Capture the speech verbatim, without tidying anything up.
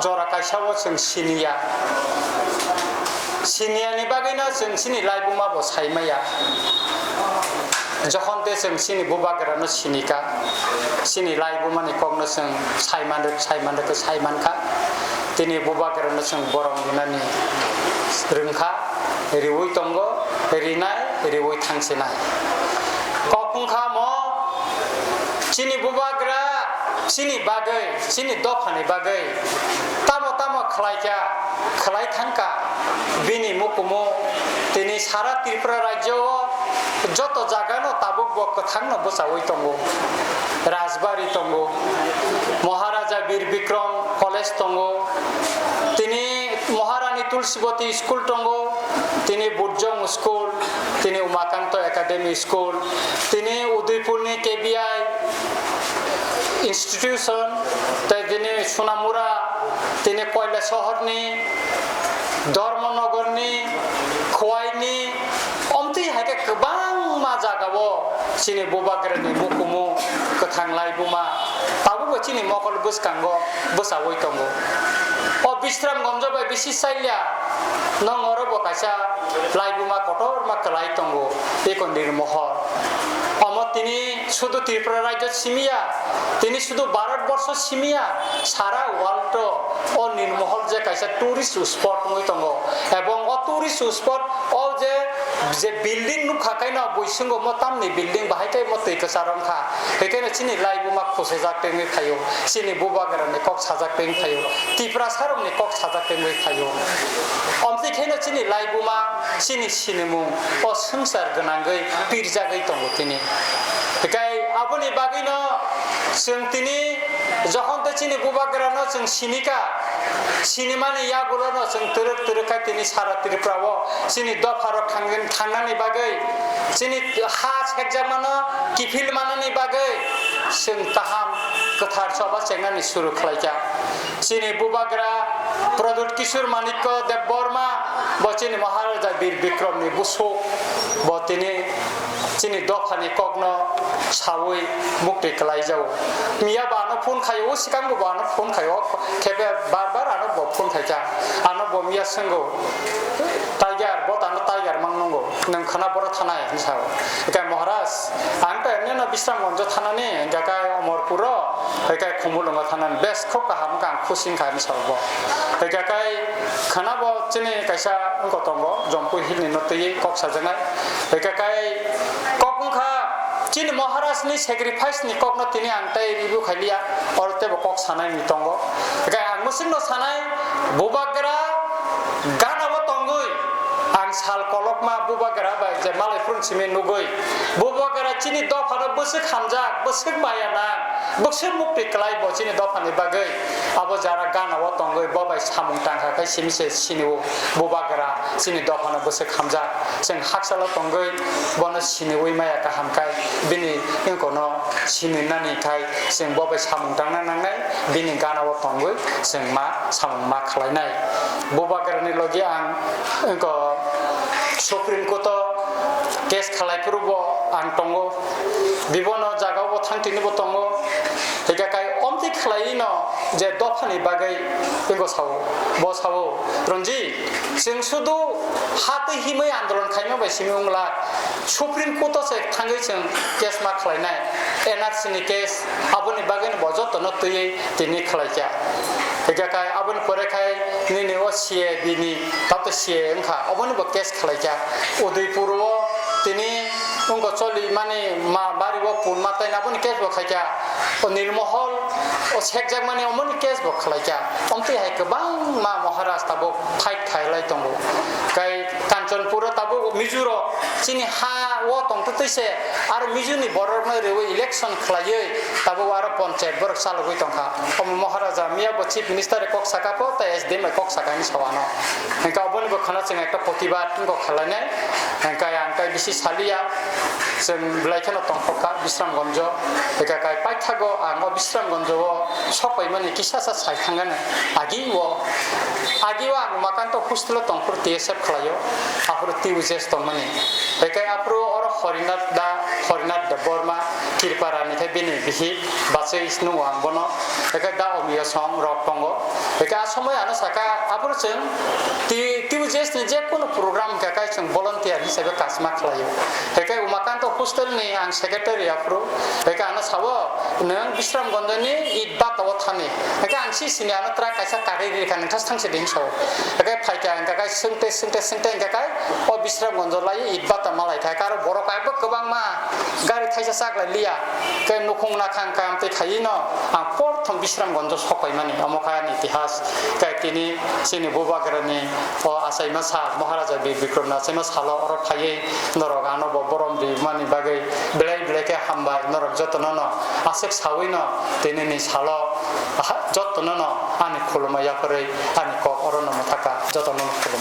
Jora kaisa o chwng siniya. Siniyani bagwino chwng chini laibuma bo saimaya. Jokhon te chwng chini bubagrano sinika, chini laibumani kokno chwng saimanrwk, saimanrwk khe saimankha. Tini bubagrano chwng borom rinani rwngkha, riwi tongo, rinai, riwi thangsinai. Kok wngkha mo chini bubagra, chini bagwi, chini dophani bagwi tamo tamo khlaikha, khlai thangkha, bini mukumu tini sara Tripura rajyo o joto jagano tabuk bo kwthangno bwchaui tongo. Rajbari tongo, Maharaja Bir Bikram College tongo, tini Maharani Tulsibati School tongo, tini Burjong School, tini Umakanto Academy School, tini Udaipurni K B I Institution, tei tini Sonamura, tini Koilasohorni, Dharmanagorni, Khwaini, omtwi hai khe kwbangma jagao chini bubagrani mukumu kwthang laibuma tabukbo chini mokol bwskango bwchaui tongo. O Bishramganjo bai bisi chaya, nwng oro bo kaisa laibuma kotorma kwlai tongo, eko Nirmohol. Omo tini sudu Tripura rajyo simiya, tini sudu Bharat borsho simiya, sara world o Nirmohol je kaisa tourist spot wngwi tongo. Ebong o tourist spot o je, je building nukha kaino bui swngo mo tamni building bahai khe mo twi kwchar wngkha. Hikhe no chini laibuma khusajak tengwi phaio, chini bubagrani kok sajak tengwi phaio, Tiprasa rokni kok sajak tengwi phaio. Omtwi kheno chini laibuma, chini sinimung o swngchar gwnangwi pirjagwi tongo tini. Hikai aboni bagwino chwng tini jokhon tei chini bubagrano chwng sinika, sinimani yagulono chwng twrwk twrwk khai tini sara Tripura o chini dopharok thang-, thangnani bagwi, chini ha sekjakmano kiphil manani bagwi chwng kaham kwthar choba chengnani suru khlaikha. Chini bubagra Pradyut Kishore Manikya Debbarma, bo chini Maharaja Bir Bikramni busuk, bo tini chini dophani kokno saui mukti kwlaijago. Miya bo ano phone khaio, o swkangbo bo ano phone khaio, khepe bar bar ano bo phone khaikha. Ano bo miya swngo, "Tiger, bo tano Tiger mang nungo, nwng khwna boro thanai?" hinwi sao. Hikai, "Maharaj, ang to emni no Bishramganjo thanani, hinkhe kai Omorpuro, hikai Khumulwngo thanani, bes khub kaham wngkha, ang khusi wngkha," hinwi sao bo. Hinkhe kai khwna bo chini kaisa wngkha tongo, Jampui Hill ni no twiwi kok sajaknai. Hinkhe kai kok wngkha chini Maharaj ni sacrifice ni kokno tini ang tei review khailiya, oro teibo kok sanai ni tongo. Hinkhe ang mwswkno sanai, bubagra gana o tongwi, ang sal kolokma bubagra bai je malai phuru simi nugwi, bubagra chini dophano bwswk hamjak, bwswk maya nang, bwswk mukti kwlai bo chini dophani bagwi, abo jara gana o tongwi bo bai samung tangkha khe simi se sinio, bubagra chini dophano bwswk hamjak, chwng hakchalo tongwi bono siniwi maya kaham khai bini wngkono sininani khai chwng bo bai samung tangna nangnai, bini gana o tongwi chwng ma samung ma khlainai. Bubagrani logi ang wngko Supreme Court o case khalai phuru bo ang tongo, bibono jaga o bo thang tini bo tongo, hinkhe kai omtwi khlaiwi no je dophani bagwi wngko sao, bo sao, Ranjit, chwng sudu ha twi himwi andolon khaima bai simi wngla, Supreme Court o se thangwi chwng case ma khlainai, N R C ni case, aboni bagwi no bo jotono twiwi tini khlaikha. Hinkhe kai aboni pore khai nini o C A B ni, tato C A wngkha, oboni bo case khlaikha. Udaipur o tini wngkha choli mani ma bari o pun ma taina aboni case bo khaikha. O Nirmohol, o sekjakmani omoni case bo khlaikha. Omtwi hai kwbangma Maharaj tabuk fight khailai tongo. Kai Kanchanpur o tabuk Mizo rok chini ha o tongtwtwi se aro Mizo ni borok no riwi election khlaiwi tabuk aro ponchayat borok chalogwi tongkha. Omo Maharaja miya bo Chief Minister kok saka pho tei S D M kok saka hinwi sao ano. Hinkhe oboni bo khana chwng ekta protibad wngkha khlainai. Hinkhe ang kai bisi saliya. Chwng belai kheno tongthok kha Bisramganjo. Eka kai paithago ang o Bisramganjo o sok paimani kisa sa sai thangani. Agi o, agi o ang Umakanta hostel o tongphuru T S F khlaio. Aphuru T U J S tongmani. Eka aphuru oro Horinath da, Horinath da Borma, Tripura ni khe bini bihik, bachwi nung ang bono. Eka da Omiyo song rok tongo. Eka a somoi ano saka, aphuru chwng T-, T U J S ni je kono program hwnkha kai chwng volunteer hisabe kasma khlaio. Hekai Umakanta hostel ni ang secretary aphuru. Hekai ano sao, "Nwng Bisramganjo ni Itbata o thani." Hekai ang si sini ano tra kaisa kari ri kha, nungthas thang se din sao. Hekai phaikha hwnkha kai swngte, swngte, swngte hwnkha kai o Bisramganjo lai Itbata malai thai. Karo borok aibo kwbangma gari thaisa chak lai liya. Ke nukhung nakhang kam tei khaino ang porthom Bisramganjo sok paimani. Omo kha ani itihas. Kai tini chini bubagrani o achaima sa Maharaja Bir Bikramni achaima salo oro phaiwi norok ano bo borom rimani bagwi belai belai khe hambai. Norok jotono no aswk sawi no tini ni salo aha, jotono no ani khulumma yapharwi ani kok oro no mwthaka, jotono no khulumma.